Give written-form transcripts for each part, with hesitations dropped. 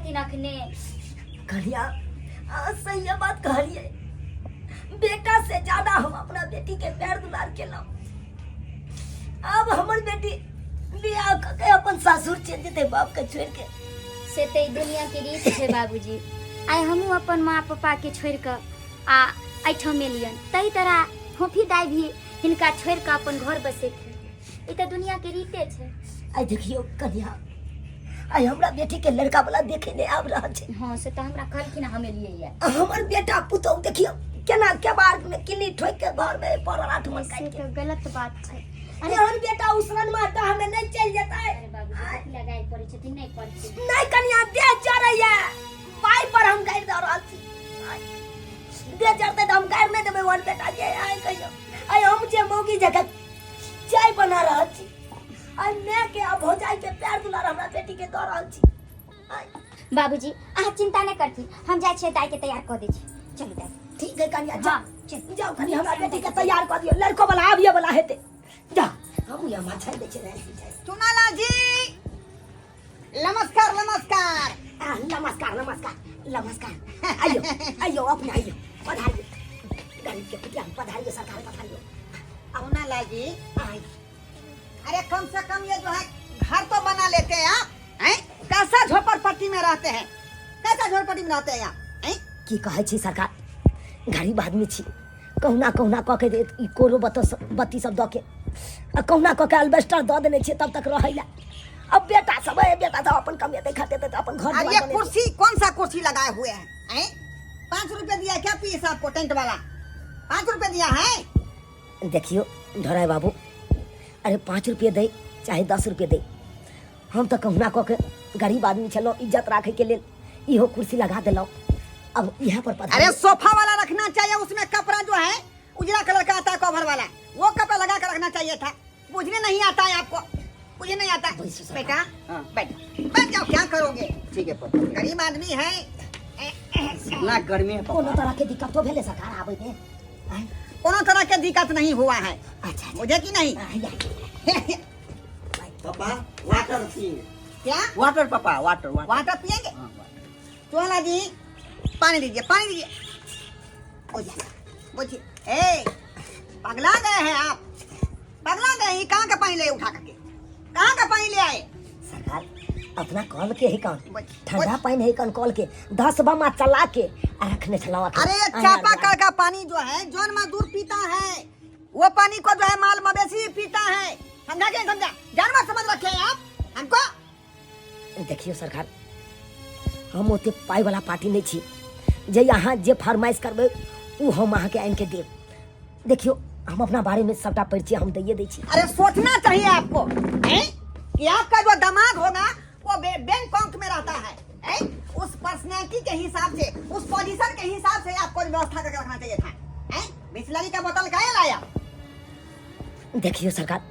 छथिन अखने। कन्या, अहाँ सही बात कहलियै। बेटा से ज्यादा हम अपना बेटी के प्यार दुलार केलहुँ। आब हमर बेटी बियाह कऽ के अपन सासुर चलि जेतै बाप के छोड़ि के। से तऽ ई दुनिया के रीत छै बाबूजी। आइ हमहूँ अपन माँ पापा के छोड़ि कऽ आ एहिठाम एलियन, ताहि तरह फोफी दाइ भी हिनका छोड़ि कऽ अपन घर बसेथिन। ई तऽ दुनिया के रीते छै। आइ देखियौ कन्या, आइ हमरा बेटी के लड़का वाला देखे नहि आबि रहल छै। हाँ, से तऽ हमरा कहलखिन, हम एलियै ये। हमर बेटा पुतहु देखियौ केना केबाड़ में किल्ली ठोकि के घर में पड़ल 8 मन से काटि के। तऽ गलत बात छै। अरे एहन बेटा उसरन में अड्डा हमें नहीं चल जेतै। अरे बाबूजी, कथी लगाइ पड़ै छथिन, नहि पड़थिन। नहीं कन्या, देह जरैया, पाइ पर हम गारि दऽ रहल छी। आइ, देह जरतै तऽ हम गारि नहि देबै ओहन बेटा के। आइ कहियौ, आइ हम जे मौगी जकाँ चाय बना रहल छी, आइ माय के आ भौजाई के प्यार दुलार हमरा बेटी के दऽ रहल छी। आइ बाबूजी, अहाँ चिंता नहि करथिन, हम जाइ छियै, दाइ के तैयार कऽ दै छी। चलू दाइ। ठीक है कन्या, जाओ। हाँ, चल। जाओ कन्या, हमरा बेटी के तैयार कऽ दियौ, लड़को वाला आबिए वाला हेतै। जाओ, हम यहाँ माछा दै छियै, रहै छी। चुनालाल जी, नमस्कार नमस्कार। आ, नमस्कार नमस्कार नमस्कार। आइयो आइयो, अपने आइयो, पधारियो। गरीब के कुटिया में पधारियो सरकार, पधारियो। चुनालाल जी, आइ। अरे कम से कम ये जो है घर तो बना लेते हैं आप, हैं? कैसा झोपड़पट्टी में रहते हैं, कैसा झोपड़पट्टी में रहते हैं आप, हैं? की कहै छी सरकार, गरीब आदमी छी, कहुना कहुना कऽ के ई कोरो बत्ती सब दऽ के आ कहुना कऽ के अल्बेस्टर दऽ देने छियै तब तक रहै लए। अब बेटा सब है, बेटा सब अपन कमेतै खटेतै तऽ अपन घर और दुआर ये बनेतै। कुर्सी कौन सा कुर्सी लगाए हुए हैं, हैं? 5 रुपए दिया क्या पीस आपको टेंट वाला? 5 रुपए दिया है? देखियो ढोराय बाबू, अरे 5 रुपये दै चाहे 10 रुपये दै, हम तऽ कहुना कऽ के गरीब आदमी छलहुँ, इज्जत राखैके लेल इहो कुर्सी लगा देलहुँ। अब इएह पर पधारियौ। अरे सोफा वाला रखना चाहिए, उसमें कपड़ा जो है उजला कलर का आता है, कवर वाला, वो कपड़ा लगा कर रखना चाहिए था। बुझने नहीं आता है आपको, मुझे नहीं आता। बैसो सरकार। बेटा, हाँ। बैठ बैठ जाओ, क्या करोगे? ठीक है पापा। गरीब आदमी है। ना गर्मी है पापा। कोनो तरह के दिक्कत तो भेले सरकार आबै में? आँय? कोनो तरह के दिक्कत नहीं हुआ है। अच्छा, अच्छा। मुझे की नहीं? हाँ, या। पापा वाटर पिएंगे। क्या? वाटर पापा, वाटर, वाटर। वाटर पिएंगे? हाँ, वाटर। चोला जी पानी दीजिए, पानी दीजिए। बोझिए बोझिए। ए पगला गए हैं आप, पगला गए हैं। कहाँ का पानी ले उठा करके, कहाँ का पानी ले आए? सरकार अपना कल के ही कौन बोझ- ठंडा पानी है कौन कल के 10 बमा चला के आ रखने छलौ अखन। अरे आय चापा आर कल का पानी जो है जौन मजदूर पीता है वो पानी को जो है माल मवेशी पीता है, समझा क्या? समझा? जानवर समझ रखे हैं आप हमको। देखियो सरकार, हम ओते पाई वाला पार्टी नहीं छी जे अहाँ जे फरमाइश करबै उ हम अहाँके आनि के देब। देखियो हम अपना बारे में सबटा परिचय हम दैये दै छी। अरे सोचना चाहिए आपको, हैं? कि आपका जो दामाद होगा वो बैंकॉक में रहता है, हैं? उस पर्सनैलिटी के हिसाब से, उस पोजीशन के हिसाब से आपको व्यवस्था करके रखना चाहिए था, हैं? बिस्लरी का बोतल काहे लाया? देखियो सरकार,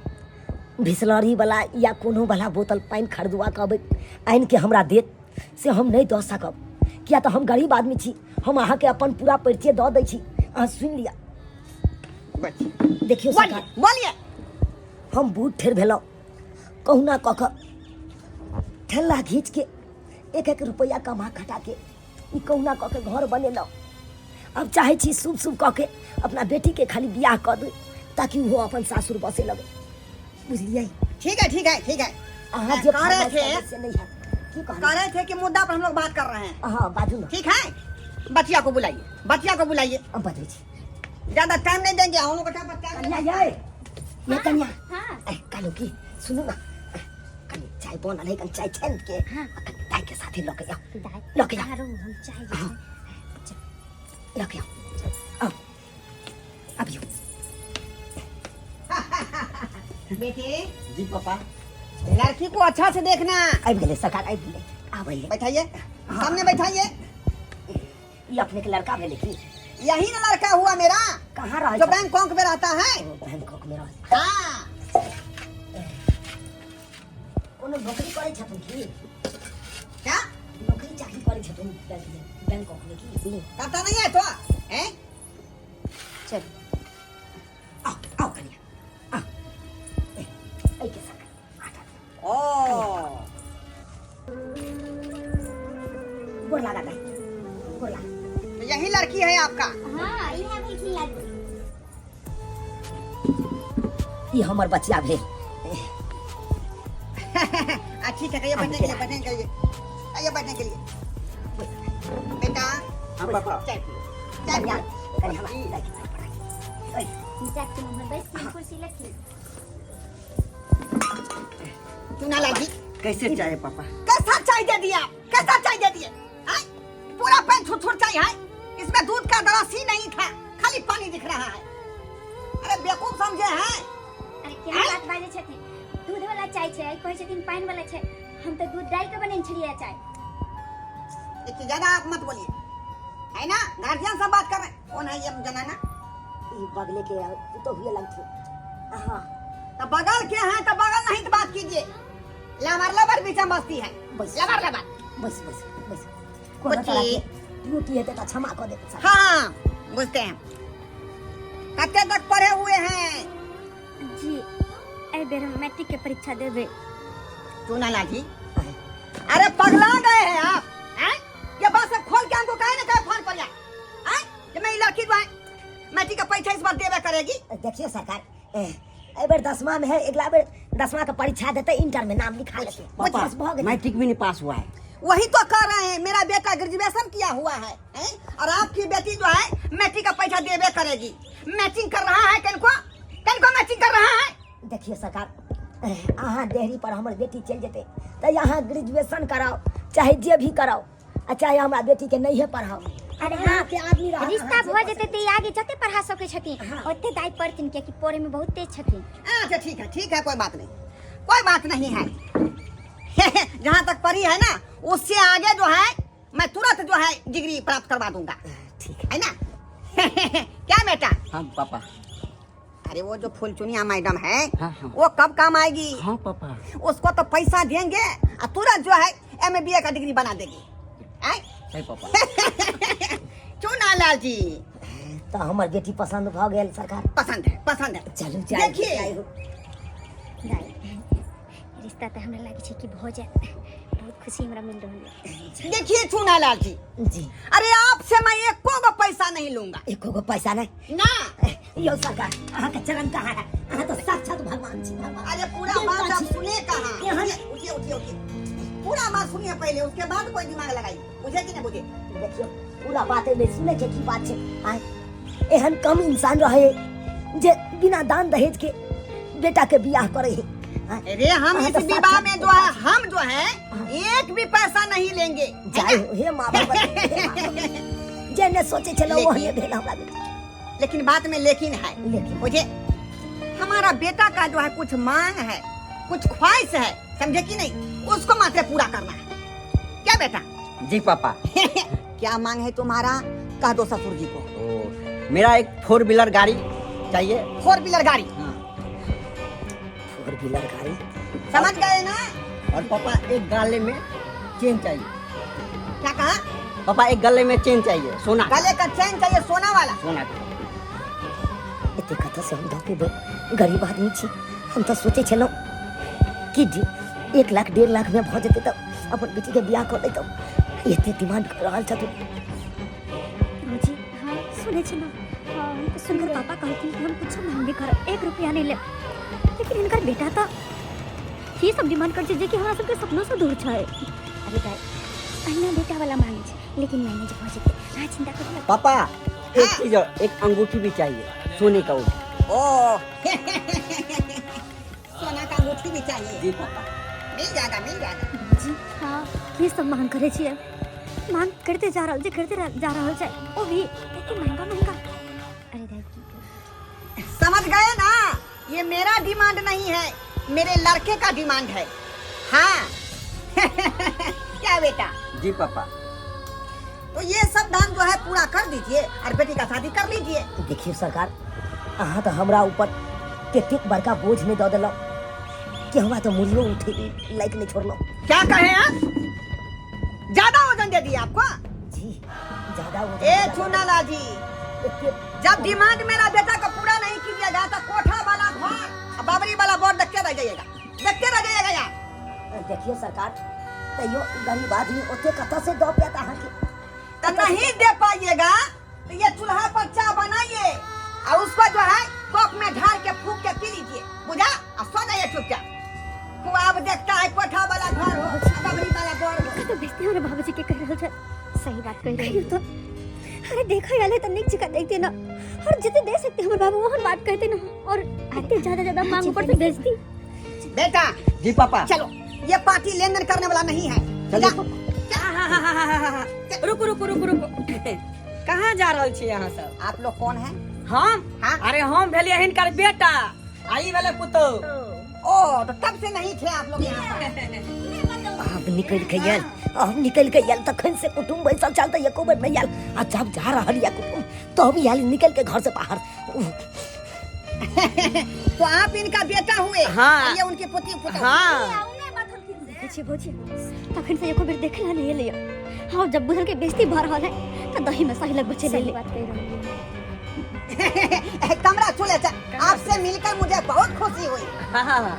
बिस्लरी वाला या कोनो वाला बोतल पानि खरीदुआ के अबै आनि के हमरा देत से हम नहीं दऽ सकब, किया तऽ हम गरीब आदमी छी। हम अहाँके अपन पूरा परिचय दऽ दै छी, अहाँ सुनि लिअ। देखियो सरकार, बोलिए। हम बूढ़ ठेर भेलहुँ, कहुना कऽ कऽ ठेला घीच के एक एक रुपैआ कमा खटा के ई कहुना कऽ के घर बनेलहुँ। अब चाहै छी शुभ शुभ कऽ के अपना बेटी के खाली बियाह कऽ दू ताकि ओहो अपन सासुर बसे लगे, बुझलियै? ठीक है, ठीक है, ठीक है। अहाँ जे कह रहे फरमाइश थे करबै से नहीं हैत। की कहलहुँ? कह रहे थे कि मुद्दा पर हम लोग बात कर रहे हैं। हाँ, बाजू ना। ठीक है, बचिया को बुलाइए, बचिया को बुलाइए। हम बजै छी। ज्यादा टाइम नहीं देंगे हम लोग को, टाइम पर टाइम कन्या ये, ये कन्या। हाँ। ए, कालू की सुनू ना, कनी चाय बनल है, कनी चाय छानि के, हाँ। आ कनी दाई के साथे लऽ के आउ। दाई। लऽ के आउ। आरो हम चाय जे हाँ। छै। लऽ के आउ। आउ। अबियौ। बेटी। जी पापा। लड़की को अच्छा से देखना। आबि गेलै सरकार, आबि गेलै, आबै है। बैठाइए, सामने बैठाइए। ई अपने के लड़का भेलै की? यही ना लड़का हुआ मेरा। कहाँ रहै जो छथिन? बैंकॉक में रहता है। ओ, बैंकॉक में रहै। हाँ। कोनो नौकरी करै छथुन की? क्या? नौकरी चाकरी करै छथुन बैंक में, बैंकॉक में की? करता नहीं है तो, हैं? चल। आओ, आओ कन्या, आओ। ए, एहि के संग आटा। ओ। यही लड़की है आपका? हाँ, इहे भेलखिन लड़की। ई हमर बचिया भेल। ठीक है, कहिए बैठने के लिए, बैठने के लिए, आइए बैठने के लिए बेटा। हाँ पापा। चाय पियो, चाय पियो। कनि हमरा दाइ के चाय पड़ाइ। चाची मुँह बैस के कुर्सी लखी। चुना लाल जी। कैसे चाय पापा? कैसा चाय दे दिया, कैसा चाय दे दिए? हाँ? पूरा पेन छुट छुट चाय है, इसमें दूध का जरा सी नहीं था, खाली पानी दिख रहा है। अरे बेवकूफ समझे हैं? अरे केहन बात बाजै छथिन, दूध वाला चाय छै, कहै छथिन पानि वाला छै। हम तऽ दूध डालि कऽ बनेने छलियै चाय। देखिए, ज्यादा आप मत बोलिए, है ना? गार्जियन से बात कर रहे हैं। कौन है ये जनाना? ई बगले के पुतोहुए लगथिन। हाँ। तो बगल के हैं तो बगल नहीं तो बात कीजिए। लबर लबर बीच में बस्ती है। बस। लबर लबर। बस बस बस, कोनो बुच्ची। तरह के त्रुटि हेतै तऽ क्षमा कऽ देबै सर। हाँ, बुझते हैं। कत्ते तक पढ़े हुए हैं? जी, एहि बेर हम मैट्रिक के परीक्षा देबै। चूना लाठी, अरे पगला गए हैं आप? हैं? ये बात सब खोल के हमको काहे ना काहे फोन पर हैं कि मेरी लड़की जो है मैट्रिक का परीक्षा इस बार देवे करेगी। देखियो सरकार, एहि बेर दसमा में है, अगला बेर दसमा के परीक्षा देतै, इंटर में नाम लिखा लेतै। पापा, बस भऽ गेलै। मैट्रिक भी नहीं पास हुआ है। वही तो कह रहे हैं, मेरा बेटा ग्रेजुएशन किया हुआ है, हैं? और आपकी बेटी जो है मैट्रिक का पैसा देवे करेगी। मैचिंग कर रहा है, किनको किनको मैचिंग कर रहा है? देखियो सरकार, अहाँ देहरी पर हमर बेटी चलि जेतै तऽ यहाँ ग्रेजुएशन कराओ चाहे जे भी कराओ, आ चाहे हमरा बेटी के नहिए पढ़ाओ। अरे अहाँ के आदमी रहत, रिश्ता अहाँ जे भऽ जेतै तऽ ई आगे जते पढ़ा सकै छथिन ओते दाइ पढ़थिन, कियाकि पढ़े में बहुत तेज छथिन। अच्छा ठीक है, ठीक है, कोई बात नहीं, कोई बात नहीं है। जहाँ तक पढ़ी है ना, उससे आगे जो है मैं तुरंत जो है डिग्री प्राप्त करवा दूंगा। ठीक है ना? क्या बेटा? हाँ पापा। अरे वो जो फुलचुनिया मैडम है, हाँ, हाँ। वो कब काम आएगी? हाँ पापा। उसको तो पैसा देंगे और तुरंत जो है एम बी ए का डिग्री बना देगी। आय? सही पापा। चुना लाल जी। तऽ हमर बेटी पसंद भऽ गेल सरकार? पसंद है, पसंद है। चलू जाय। देखिए। जाय हो। दाइ, रिश्ता तऽ हमरा लागै छै कि भऽ जायत, बहुत खुशी हमरा मिल रहल यऽ। देखिए चुना लाल जी। जी। अरे आपसे मैं एको गो पैसा नहीं लूंगा। एको गो पैसा नहीं? ना। यो सरकार, अहाँ के चरण कहाँ है? अहाँ तो साक्षात भगवान छी, भगवान। अरे पूरा देवता बात आप छी। सुने कहाँ? यहाँ- उठिए, उठिए, उठिए, उठिए, पूरा बात सुनिए पहले, उसके बाद कोई दिमाग लगाइए, बुझे कि नहीं बुझे? देखियो, पूरा बात एहिमे सुनै के की बात छै। आय एहन कम इंसान रहे जे बिना दान दहेज के बेटा के बियाह करे है। आय, अरे हम हाँ, इस तो विवाह साक्षात में जो है, हम जो है एक भी पैसा नहीं लेंगे। जाय हो, हे माँ भगवती, हे माँ भगवती। जे ने सोचे छलहुँ लेकिन- ओहने भेल हमरा बेटा। लेकिन बात में लेकिन है। लेकिन। मुझे हमारा बेटा का जो है कुछ मांग है, कुछ ख्वाहिश है, समझे कि नहीं? उसको मात्र पूरा करना है। क्या बेटा? जी पापा। क्या मांग है तुम्हारा, कह दो ससुर जी को। ओ, मेरा एक फोर व्हीलर गाड़ी चाहिए। फोर व्हीलर गाड़ी? हाँ। फोर व्हीलर गाड़ी। समझ गए ना? और पापा, एक गले में चेन चाहिए। क्या कहा? पापा, एक गले में चेन चाहिए, सोना। गले का चेन चाहिए, सोना वाला? सोना का। एते कतऽ से हम दऽ पेबै? गरीब आदमी छी हम। तऽ सोचै छलहुँ कि जे 1 लाख 1.5 लाख में भऽ जेतै तऽ अपन बेटीके बियाह कऽ लैतहुँ। एते डिमांड कऽ रहल छथिन। भौजी, हाँ सुनै छी ने? हाँ, हम तऽ सुनकर पापा कहलखिन कि हम कुछो मांगबे करब, 1 रुपया नहि लेब, लेकिन हिनकर बेटा तऽ ई सब डिमांड करै छै जे कि हमरा सबके सपनो से दूर छै। अरे दाइ, अहिना बेटा वाला मांगै छै, लेकिन मैनेज भऽ जेतै, अहाँ चिंता करू ना। पापा, एक चीज और, एक अंगूठी भी चाहिए, सोने का अंगूठी। ओ, सोना का अंगूठी भी चाहिए? जी पापा। मिल जाएगा, मिल जाएगा। जी हाँ, की सब मांग करै छियै? मांग करते जा रहल छै, करते जा रहल छै, ओ भी एते महंगा महंगा। अरे दाइ, की करू? समझ गए ना? ये मेरा डिमांड नहीं है, मेरे लड़के का डिमांड है। हाँ, क्या बेटा? जी पापा। तो ये सब दाम जो है पूरा कर दीजिए और बेटी का शादी कर लीजिए। देखियौ सरकार, अहाँ तऽ हमरा ऊपर कतेक बड़का बोझ नहि दऽ देलहुँ कि हमरा तऽ मुड़ियो उठे लायक नहि छोड़लहुँ। क्या कहे आप? ज्यादा वजन दे दिया आपको? जी, ज्यादा वजन। ए चुनाला जी, एते जब डिमांड मेरा बेटा का पूरा नहीं कीजिएगा तो कोठा वाला घर और बाबरी वाला बोर्ड देखते रह जाइएगा, देखते रह जाइएगा यार। देखियौ सरकार, तैयो गरीब आदमी ओते कतऽ से दऽ पायत अहाँके? तो नहीं दे पाइएगा। हमरा बाबूजी के कहि रहल छै। सही बात कहि रहल तो। अरे देखो आले त नीक जकाँ देखते ना, और जितने दे सकते हमर बाबू ओहन बात कहते ना, और एते ज्यादा ज्यादा मांग ऊपर से बेचती। बेटा। जी पापा। चलो, ये पार्टी लेन then करने वाला नहीं है। चलिए। जा। पापा। रुकू रुकू रुकू रुकू, कहाँ जा रहल छी अहाँ सब? आप लोग कौन है? हम? हाँ। अरे हम भेलियै हिनकर बेटा आ ई भेलै पुतोह। ओ तो तब से नहीं थे आप लोग यहाँ पर। आब निकलि के आयल, आब निकलि के आयल। तखन से कुटुम्ब बैसल छल तऽ एको बेर नहि आयल, आ जब जा रहल यऽ कुटुम्ब तब आयल निकलि के घर से बाहर। तो आप इनका बेटा हुए? हाँ। और ये उनके पोती पुतोह? हाँ। देखै छियै भौजी, तखन से एको बेर देखला नहि एलैया। हाँ, जब बुझल के बेइज्जती भऽ रहल है तऽ दही में सही लगबै चलि एलै। बात कहि रहल। कमरा छू ले। आपसे मिलकर मुझे बहुत खुशी हुई। हाँ हाँ हाँ।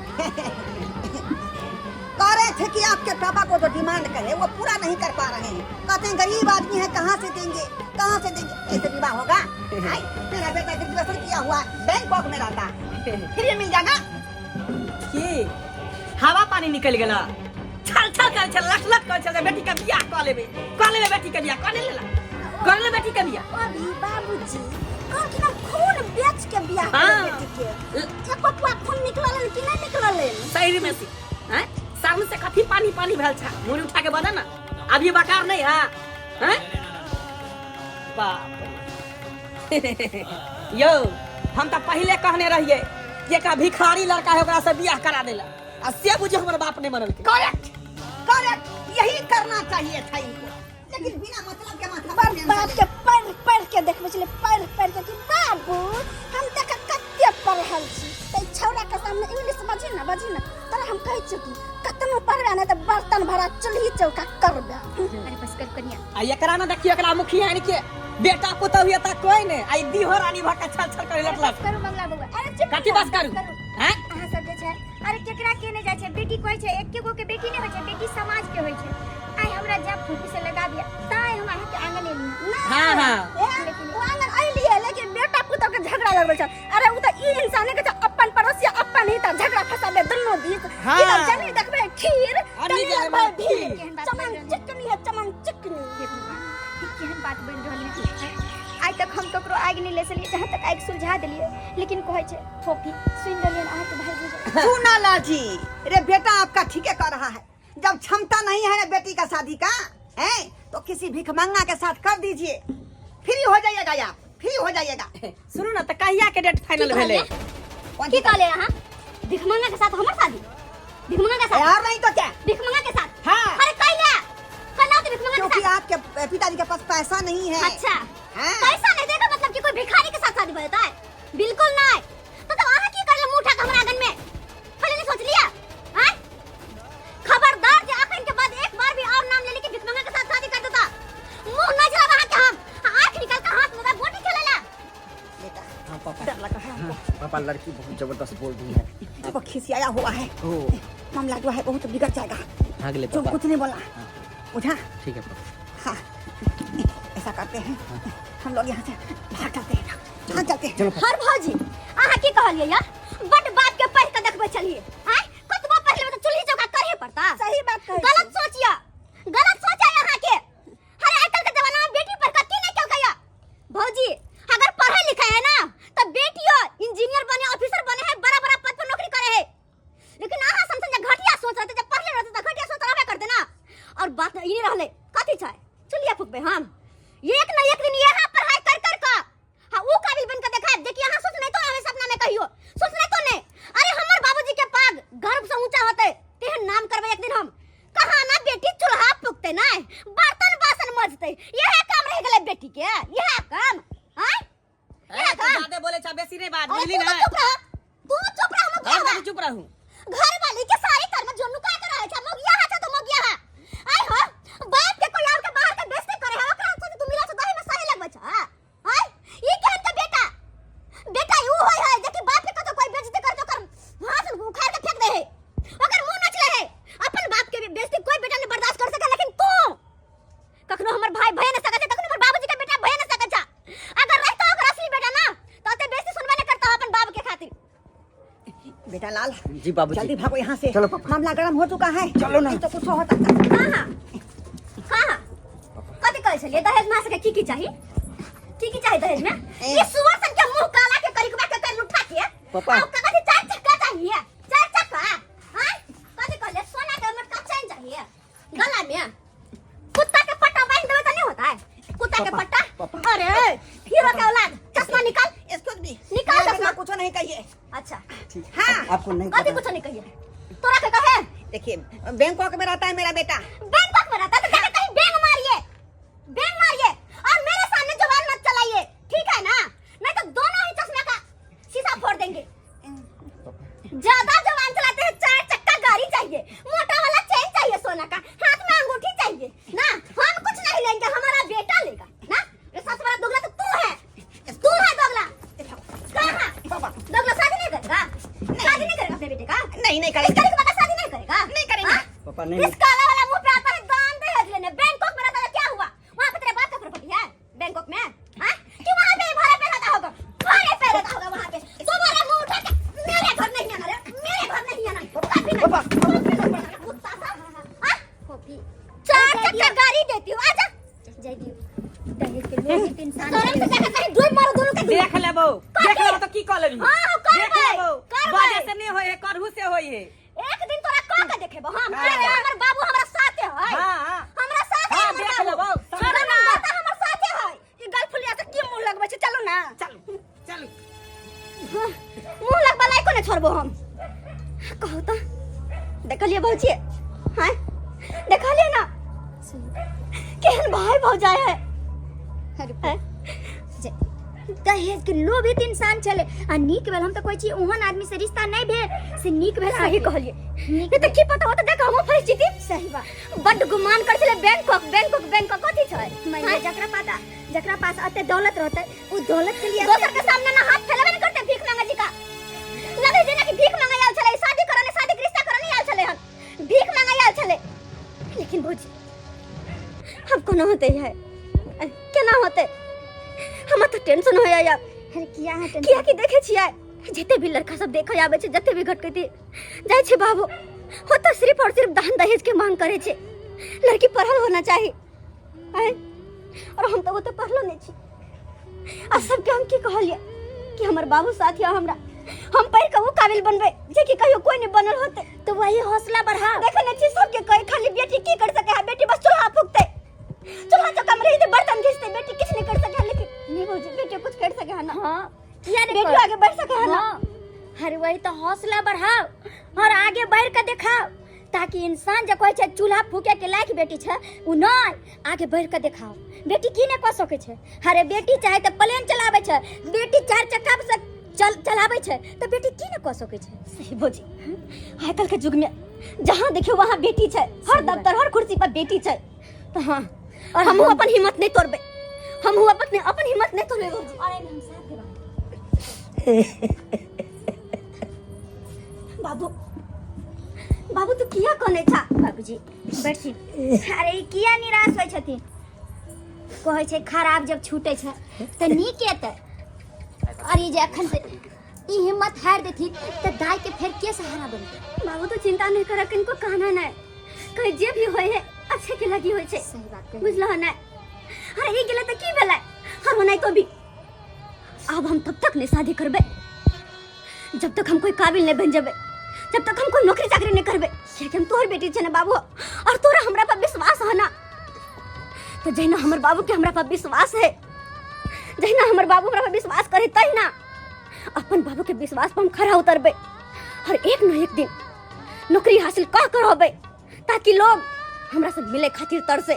कह रहे थे कि आपके पापा को जो डिमांड करे वो पूरा नहीं कर पा रहे हैं। कहते हैं गरीब आदमी है, कहाँ से देंगे, कहाँ से देंगे, ऐसे विवाह होगा? हाय, मेरा बेटा ग्रेजुएशन किया हुआ है, बैंकॉक में रहता है, फिर ये मिल जाएगा। की हवा पानी निकलि गेला? छल छल करै छल, लट लट करै छल, बेटी के बियाह कऽ लेबै, कऽ लेबै बेटी के बियाह, कऽ ले लेला, कऽ ले बेटी के बियाह। अभी बाबूजी कहलखिन हम खून बेच के बियाह हाँ। करबै बेटी के। एको पुआ खून निकलल कि नहि निकलल? शरीर में से हैं साबुन से कथी पानी पानी भेल छा? मुड़ी उठा के बना ना, अभी बकार नहीं है हैं। बाप रे। यौ, हम तऽ पहिले कहने रहियै कि एकटा भिखारी लड़का है, ओकरा से बियाह करा देला, आ से बुझे हमर बाप नहीं मनलकै। करेक्ट करेक्ट, यही करना चाहिए था इनको, लेकिन बिना मतलब के माथा पर टेंशन। बाप के पढ़ पढ़ के देखबै छलै, पढ़ पढ़ के कि बाबू हम देख कते पढ़ल छी, तऽ ई छौड़ा के सामने इंग्लिश बजही ना, बजही ना। तोरा हम कहै छियौ कि कतनो पढ़बे नहि तऽ बर्तन भरा चूल्ही चौका करबे। अरे बस कर कनिया। आ एकरा में देखियो, एकरा मुखिया के बेटा पुतहु एतऽ कोई नहीं, आ ई दीहो रानी भऽ के छल छल करे लटलक। बस करू मंगला बउआ। अरे चुप। कथी बस करू हैं? अहाँ सब जे छै, अरे केकरा के नहि जाइ छै बेटी? कहै छै एके गो के बेटी नहि होइ छै, बेटी समाज के होइ छै। आइ हमरा जब फूफी से लगा दिया ताइ हम अहाँके आंगन एली। हाँ हाँ। ए, ओ आंगन अइलियै लेकिन बेटा पुतोह के झगड़ा लगबे छल। अरे उ तऽ ई इंसान के अपन पड़ोसी अपन ही तऽ झगड़ा फसाबे दुनू बीच। हाँ। ई तऽ जनी देखबे खीर और तनी नी जाए लगबे खीर। भीड़। चमन चिकनी है, चमन चिकनी। हे भगवान, ई केहन बात बनि रहल है? आइ तक हम ककरो आगि नहि लेसलियै, जहाँ तक आगि सुलझा देलियै, लेकिन कहै छै फोफी सुनि रहलियै अहाँके भाई बुझल। सुना लाजी रे, बेटा आपका ठीक कर रहा है। जब क्षमता नहीं है ना बेटी का शादी का है तो किसी भिखमंगा के साथ कर दीजिए, फ्री हो जाइएगा आप, फ्री हो जाइएगा। सुनू ना, तऽ कहिया के डेट फाइनल भेलै? कौन की चीज? कहले अहाँ? भिखमंगा के साथ हमर शादी? भिखमंगा के साथ? यार नहीं तो क्या? भिखमंगा के साथ? हाँ। अरे कैला कैला तो भिखमंगा के क्योंकि साथ? आपके पिताजी के पास पैसा नहीं है। अच्छा। हाँ। पैसा नहीं देगा मतलब कि कोई भिखारी के साथ शादी हो जाता है? बिल्कुल नहीं। तो तब अहाँ की करले मुंह उठा के हमरा आंगन में? पहले नहीं सोच लिया? हाँ, खबरदार जे अखन के बाद एक बार भी और नाम ले ले के भिखमंगा के साथ शादी कर देता, मुंह न जलाब अहाँ के, हम आंख निकाल के हाथ में गोटी खेलेला। बेटा। हाँ पापा। डर लग रहा है। पापा, लड़की बहुत जबरदस्त बोल रही है। देखो, खिसियाया हुआ है। ओ। मामला जो है बहुत बिगड़ जाएगा। हाँ गेले। तुम पापा। कुछ नहीं बोला, बुझा? ठीक है पापा। हाँ, ऐसा करते हैं, हम लोग यहाँ से भाग चलते हैं, भाग चलते हैं। चलो पापा। हर भौजी, अहाँ की कहलियै या? बड बाप के पढ़ के देखबै छलियै। आँय, कतबो पढ़ लेबै तऽ चूल्ही चौका करहे पड़ता। सही बात कहै छी। गलत सोचिया, गलत सोच है अहाँ के। अरे आजकल के जमाना में बेटी पढ़ के की नहीं केलकै या? भौजी, अगर पढ़े लिखे है ना तो बेटियो इंजीनियर बने, ऑफिसर बने है, बड़ा बड़ा पद पर नौकरी करे है। लेकिन अहाँ सन जे घटिया सोच रहते, जब पढ़ले रहते तऽ घटिया सोच रहबे करते ना। और बात ई रहले कथी छै चुलिया फुकबै हम एक न एक दिन यहाँ पढ़ाई कर कर का। हाँ, ऊ काबिल बन के देखा जे कि अहाँ सोच नहीं तो आवे सपना में, कहियो सोच नहीं तो नहीं। अरे हमर बाबूजी के पाग गर्व से ऊंचा होते तेहन नाम करबै एक दिन हम। कहाँ ना बेटी चूल्हा फूकते ना बर्तन बासन मजते, यह काम रह गेलै बेटी के, यह काम। आय ए, तू ज्यादे बोले छा, बेसी नहीं बात। अरे बुझली तू ना? तो चुप रह, तू चुप रह। हम मगिया कभी चुप रहूं? घर वाली के सारी कर्म जो नुका के रहे छा। मगिया हा तो मगिया हा। आय हो बाप के कोई और के बाहर के बेइज्जती करे है, ओकरा से तू मिला छ दही में सही लगबै छ। आय ई केहन के बेटा? बेटा you होय है जे कि बाप के कतो कोई बेइज्जती कर तो ओकर हाथ उखाड़ के फेंक दे है, ओकर मुंह नचले है। अपन बाप के बेइज्जती कोई बेटा नहीं बर्दाश्त कर सके, लेकिन तू कखनो हमर भाई भय न सकै छै, कखनो हमर बाबूजी के बेटा भय न सकै छै। अगर रहतो ओकर असली बेटा ना तो ओते बेसी सुनबे न करता अपन बाप के खातिर। बेटा लाल। जी बाबूजी। जल्दी भागो यहाँ से। चलो पापा। मामला गर्म हो चुका है। चलो ना। नहीं तो कुछ हो सकता है। हाँ हाँ। से की की चाही की की चाही दहेज में ये सुअर सन के मुंह काला के करिकबा के कर उठा के पापा। आ कका से चार चक्का चाहिए चार चक्का हां कथी कहले सोना के मटका चैन चाहिए गला में कुत्ता के पट्टा बांध देवे तो नहीं होता है कुत्ता के पट्टा अरे हीरो के औलाद चश्मा निकाल इसको भी निकाल मेरा चश्मा। बेटा कुछ नहीं कहिए अच्छा हाँ आपको नहीं कथी पता कुछ नहीं कहिए तोरा के कहे देखिए बैंकॉक में रहता है मेरा बेटा बैंकॉक में रहता है तो जाके कहीं बैंक मारिए बैंक मारिए और मेरे सामने जवान मत चलाइए ठीक है ना नहीं तो दोनों ही चश्मे का शीशा फोड़ देंगे ज्यादा जवान चलाते हैं चार चक्का गाड़ी चाहिए मोटा वाला चेन चाहिए सोना का हाथ में अंगूठी चाहिए ना हम कुछ नहीं लेंगे हमारा बेटा लेगा ना ये सच वाला दोगला तो तू है तू है दोगला कहाँ दोगला शादी नहीं करेगा शादी नहीं करेगा अपने बेटे का नहीं नहीं इस करेंगे गरीब का शादी नहीं करेगा नहीं करेंगे। हाँ? पापा नहीं इस काला वाला मुंह पे आता है दान दहेज लेने बैंकॉक में रहता है क्या हुआ वहाँ पे तेरे बाप का प्रॉपर्टी है बैंकॉक में हाँ कि वहाँ पे भाड़े पे रहता होगा भाड़े पे रहता होगा वहाँ पे तुम्हारा मुंह उठा के मेरे घर नहीं आना रे मेरे घर नहीं आना कभी नहीं कभी नहीं कुत्ता सा हाँ? चार चक्का गाड़ी देती हूँ आजा जय दियो दहेज के लोग इंसान शर्म से जाकर कहीं डूब मारो दोनों के देख लेबो देख लेबो तो की कह लेबी हाँ, हाँ, करबै, देख लेबो करबै। बाजे से नहीं होय है करहु से होय है एक दिन तोरा कह के देखेबो हम अरे हमर बाबू हमरा साथे है हाँ, हाँ। हमरा साथे हाँ, हमर देख बाबू। लेबो, छोड़ो ना बता हमर साथे है ई गलफुलिया से की मुंह लगबै छै चलू ना चलू चलू हाँ, मुंह लगबा लायको ने छोड़बो हम कहू तो देखलिए भौजी हाँ देखलिए ना केहन भाई भौजाई है हैं? दहेज के लोभित इंसान छले आ नीक भेल हम तऽ कहै छी ओहन आदमी से रिश्ता नहि भेल से नीक भेल सही कहलिए नहीं तऽ की पता होता देख हमहूँ फंसि जेती सही बात बड्ड गुमान कर छले बैंकॉक बैंकॉक बैंकॉक कथी छै मानि लिअ जकरा पता जकरा पास अते दौलत रहतै उ दौलत के लिए दोसर के सामने ना हाथ फैलाबे नहीं करते भीख मांगे जी का लगे जेना कि भीख मांगे आयल छले शादी करने शादी के रिश्ता करने आयल छले हन भीख मांगे आयल छले लेकिन भौजी हम कोना होते है केना होते हमरा तऽ टेंशन हो जाइए अरे किया है टेंशन किया कि देखे छियै जते भी लड़का सब देखे आबै छै जते भी घटकैती जाइ छै बाबू हो तऽ सिर्फ और सिर्फ दान दहेज के मांग करे छै लड़की पढ़ल होना चाही आँय? और हम तऽ ओते पढ़लो नहि छी आ सबके हम की कहलियै कि हमर बाबू साथ यऽ हमरा हम पढ़ि कऽ ओ काबिल बनबै जे कि कहियो कोई नहि बनल होते तो वही हौसला बढ़ा देखे नहि छी सबके कहे खाली बेटी की कर सके है बेटी बस चूल्हा फूकतै चूल्हा चौका में रही बर्तन घिसते बेटी किछ नहीं कर सके है लेकिन नहीं भौजी बेटी कुछ कर सके है ना हाँ किया नहीं बेटी कर- आगे बढ़ सके है ना हाँ अरे वही तो हौसला बढ़ाओ और आगे बढ़ के दिखाओ ताकि इंसान जे कहै छै चूल्हा फूके के लायक बेटी छै उ नहि आगे बढ़ के देखाओ बेटी की नहि कऽ सकै छै अरे बेटी चाहे तऽ प्लेन चलाबै छै बेटी चारि चक्का से चल चलाबै छै तऽ बेटी की नहि कऽ सकै छै सही भौजी आइ काल्हि के युग में जहाँ देखियो वहाँ बेटी छै हर दफ्तर हर कुर्सी पर बेटी छै तऽ हाँ और हमहूँ अपन हिम्मत नहीं तोड़बै हमहूँ अपन अपन हिम्मत नहीं तोड़बै भौजी और एहिमे हम साथ देबै बाबू बाबू तू किया कने छा बाबूजी बैठथिन अरे ई किया निराश होइ छथिन कहै छै खराब जब छूटै छै तऽ नीक एतै और ई जे एखन से ई हिम्मत हारि देथिन तऽ दाइ के फेर के सहारा बनतै बाबू तो चिंता नहीं कर किनको कहना नहीं कहीं जे भी होए है अच्छे के लगी होए छै सही बात कही बुझलो नहीं अरे ई गेलै तऽ की भेलै हर होनाइ तो भी अब हम तब तक नहीं शादी करबै जब तक हम कोई काबिल नहीं बन जेबै जब तक हम कोई नौकरी चाकरी नहीं करबै कियाकि हम तोहर बेटी छै ना बाबू और तोरा हमरा पर विश्वास है ना तो जहिना हमर बाबू के हमरा पर विश्वास है जहिना हमर बाबू हमरा पर विश्वास करे तहिना अपन बाबू के विश्वास पर हम खरा उतरबै और एक न एक दिन नौकरी हासिल कऽ के रहबै ताकि लोग हमरा से मिले खातिर तरसे।